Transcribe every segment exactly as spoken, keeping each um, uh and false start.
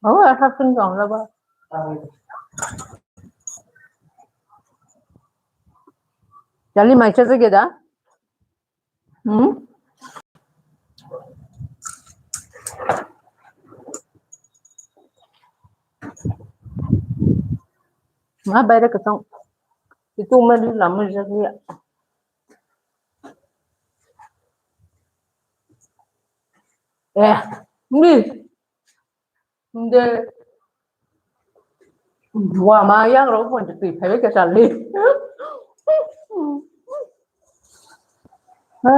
Oh, I have to go. Jali mai cha jage da? Hmm? Ma baire ka tong. Itu ma di lamu jagi. Eh, ni. Nde. Wa ma yang ro pon twi phai ke chali. Ha?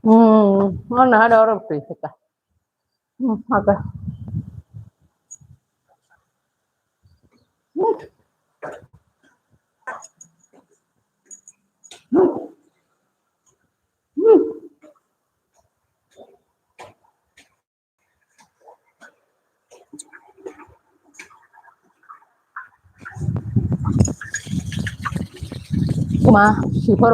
Hmm, mana ada orang pergi kita. Hmm, oke. Ma, sipor.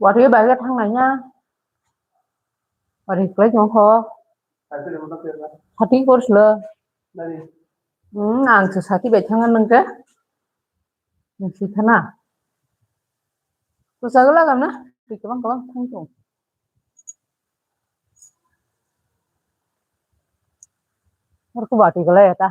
Wari bai khe thangnai ya. Wari kwlai tong kho. Hati kor slo. Hmm, ang se sati bai thangna nang khe. Nang si khana. Kusa gula gam na. Twi kwbang kwbang thang tong. Ar ku bati gula ya ta.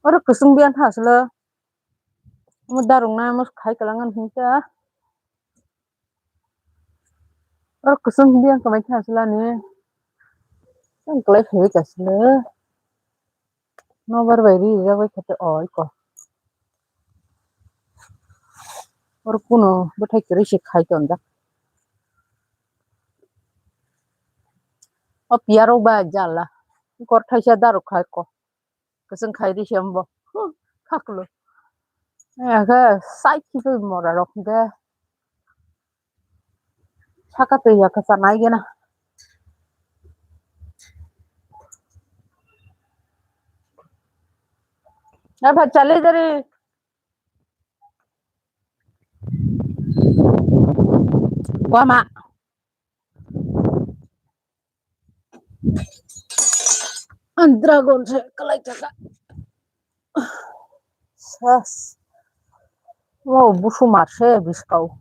Oro kwchwng biyan tha aswlo. Omo darung na omo khai kwlangan hinkhe. Oro kwchwng biyan kwmai tha aswlani. Ang kwlai phaiwi kasilo. Nobar bai ri rijak bai khe o iko. Oro kuno bwthai kwrwi se khai tonjak. O piya rok ba jala. Kor thaisa daruk khai ko. Kwchwng khai ri se ombo. Khaklo. Aya khe sai khibi mora rok hinkhe. Saka twi ya kasa nai gena. Apa chale dari. Wama. Dragon se kalai taka. Sas. Wow, busu marse biskau.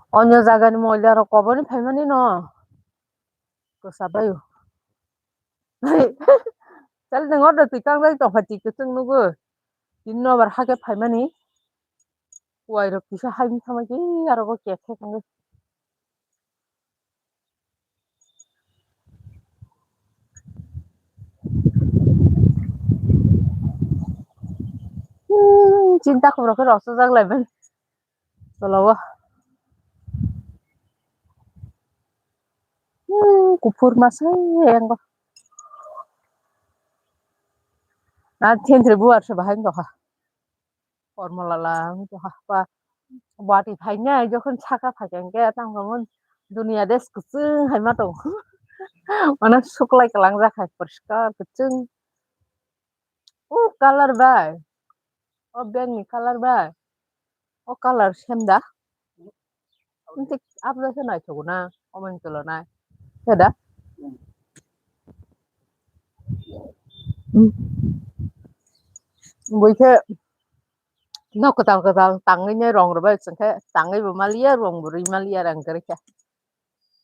Onyo jagani moila rok koboni phaimani no. Kwsa bai o. Chal, nwng order twi kangjak tongkha, twi kwchwng nugwi. Tini nobar hakhe phaimani. Kuwai rok kisa hai wngkha mai khe, aro bo kek khe kangjak. Hmm, chinta khum rok khe rosojak lai mani. Tolao. Hmm, kuphur masa yang ba. Na thentri buar se bahai doha. Kormo lala doha pa. Bati phainai jokhon saka phaikhe tang kamun dunia des kuchung hai ma tong. Mana suklai kalang jak hai poriskar kuchung. O colour bai. O bag ni colour bai. O colour same da. Ntik abla se naithogo na. Omo ni tolo nai. Khe da. Hmm. Bui khe No kwtal kwtal tangwi nai rong rwbai chwngkhe tangwi bo maliya rong bo rwi maliya rang kwrwi khe.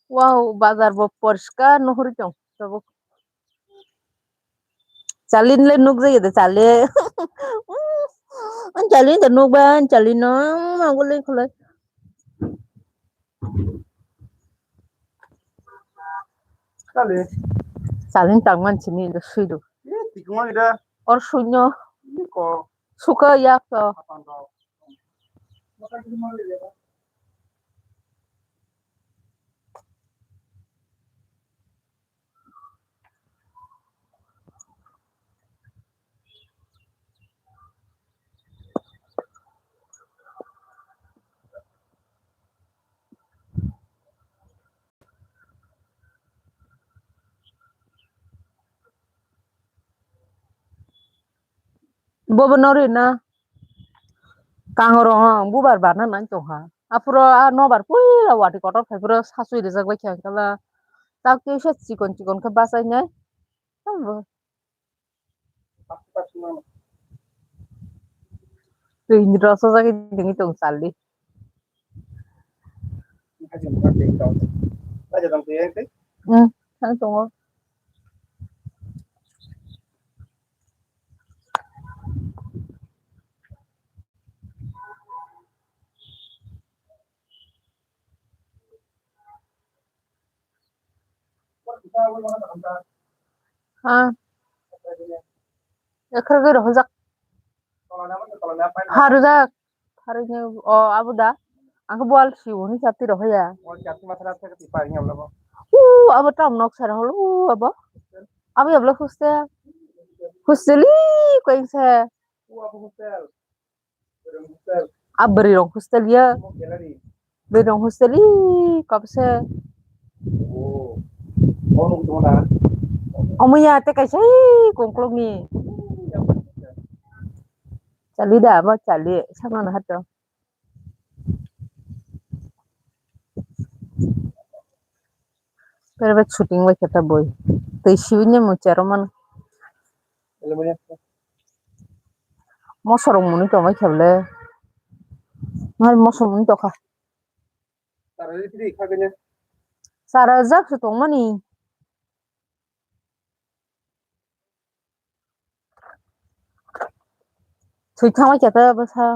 Wow, bazar bo poriskar nuhuri tong tabuk. Chalin le nukjagwi de chali. An chalin de nukba an chalin no mangulin khulai. Chali. Chalin tangman sini de suidu. Ye tikma ida. Or sunyo. Ni ko. Suka yak to. Apang to. Bobo no rina. Kangoro ang bubar barna nang tongha. Aphuru a nobar puila wati kotor phai phuru sasui rijak bai khe ang kala. Tak tei se chikon chikon khe bachai nai. Twi ni rosojagwi tongwi tong saldi. Hmm, thang tongo. Ha. Ekhar gwi rohorjak. Ha rwjak. Pharwi ni o abo da. Ang khe bual si hwnwi chati rohoya. U abo tam nok sara holo u abo. Abo yabla hostel. Hostel i koyeng se. A bwrwi rok hostel ya. Bwrwi rok hostel i kap se. Omo ya te kaisa i kongklok ni. Chali da abo chali sama na hato. Private shooting bai khe ta boi. Tei sibini mucharo man. Mosorok muni tongbai khe bole. Nai mosor muni tokha. Chara jak se tongmani. Thwi thangbai khe ta bwsa.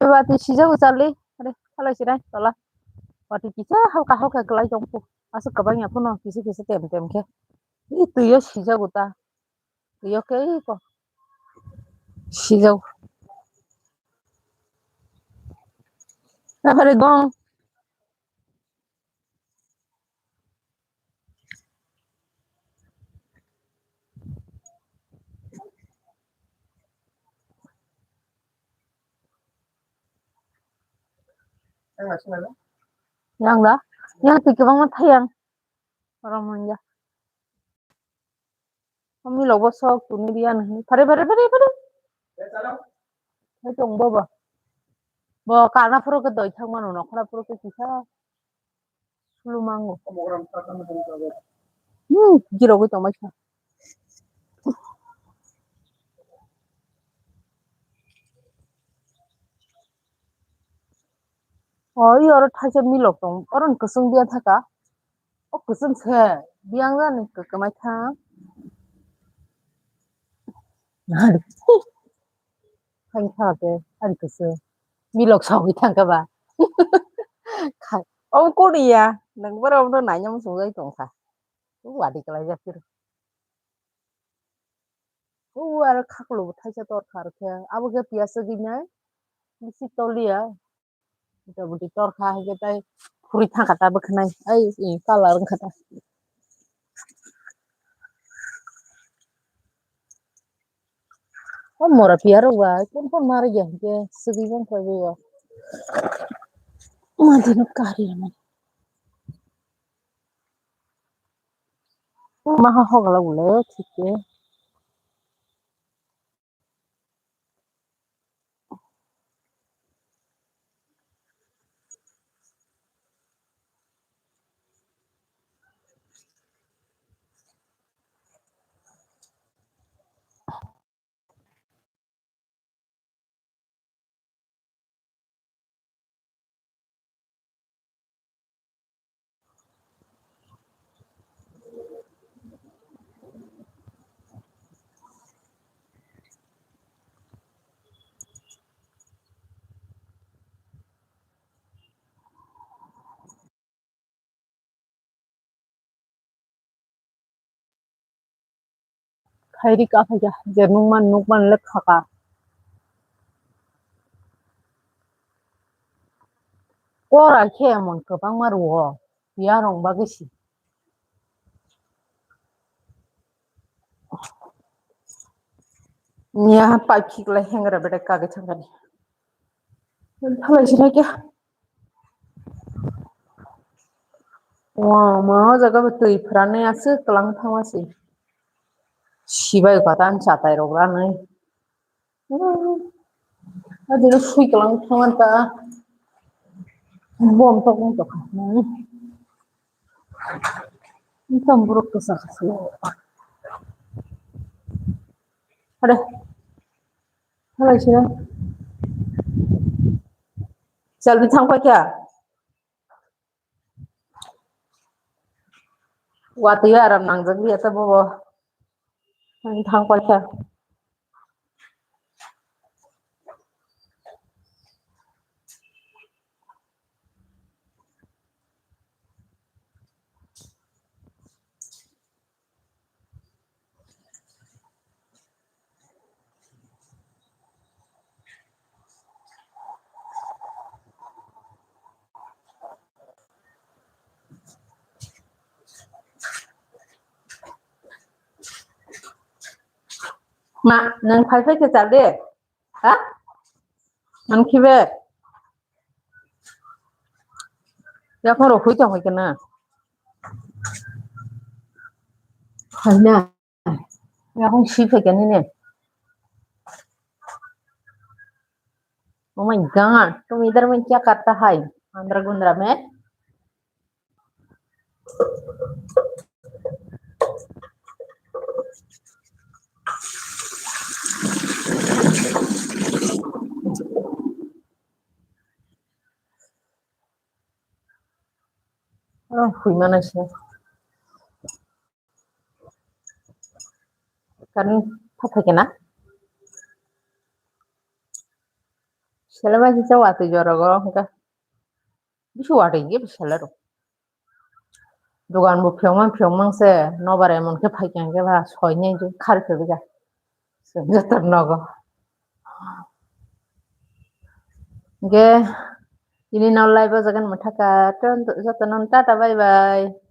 Bati sijago chali. Are, khalai sirai, tola. Bati kisa halka halka kwlai tongkhu. Aswk kwbangya phano kisa kisa tem tem khe. I twiyo sijago ta. Twiyo khe iko. Sijago. Aphari gong. Yang da? Yang twi kwbangma thayang. Oro manya. Mami lobo sok tuni dia nahi. Phare, phare, phare, phare. Hai tong bo bo. Bo kana phuru khe doi thang mano, nokhora phuru khe kisa. Sulu mango. Hmm, girogwi tong bai kha. O, i oro thaisa milok tong, oro ni kwchwng biya thaka. O kwchwng se, biyang jani kwkmai thang. Thang thang khe, ani kwchwng. Milok sogwi thang khe ba. Khai, o kuni ya, nang bara omo naina muchung jai tong kha. O wadi kwlai jak phiro. O aro khaklo bo thaisa tor kha rw khe, abo khe piyas wgwi nai, bisi toliya. Buta buti tor kha, hai khe tai phuri thang kha ta bwkhanai. Ai, i, colour wng kha ta. O mora piya rok ba, kon kon mari ya, ke sigi bang kha bo. Ma dino kari mani. Ma ha hogla ulo, thik ke. Khairi kaphai kha, je nukman, nukman le khaka. Kora khe emon kwbangma rwo, yarong bagwi si. Nya pai khikla hengra bede kagwi thangkani. Thalai sinai khe. Wa, ma o jaga bo twi phranai aswk kwlang thangma se. Sibai kha ta ang chatai rok ranai. Adino sui kwlang thangma ta. Bom tok wng tokha. Tong borok kwchak khe. Are. Halai sino. Selfie thang paikha. Watwi aram nangjak liya ta bobo. Ang thang paikha. Ma, nang phai phai khe chal de. Ha? Nang khibe? Yakung rok hui tong hai kana? Hai na. Yakung si phai kani ne. Oh my God, तुम इधर में क्या करता है? आंध्रा गुंद्रा में? Oh, hui mana se. Kan phathai kena. Sele bai kisa watwi jora go hwnkha. Bisi watwi ge sele rok. Dogan bo phiyokmang phiyokmang se nobar emon khe phai khe hwnkhe ba soi nai khe khar khe bega. Joto nogo. Ge ini no live o jagan mathaka joto non tata bye bye.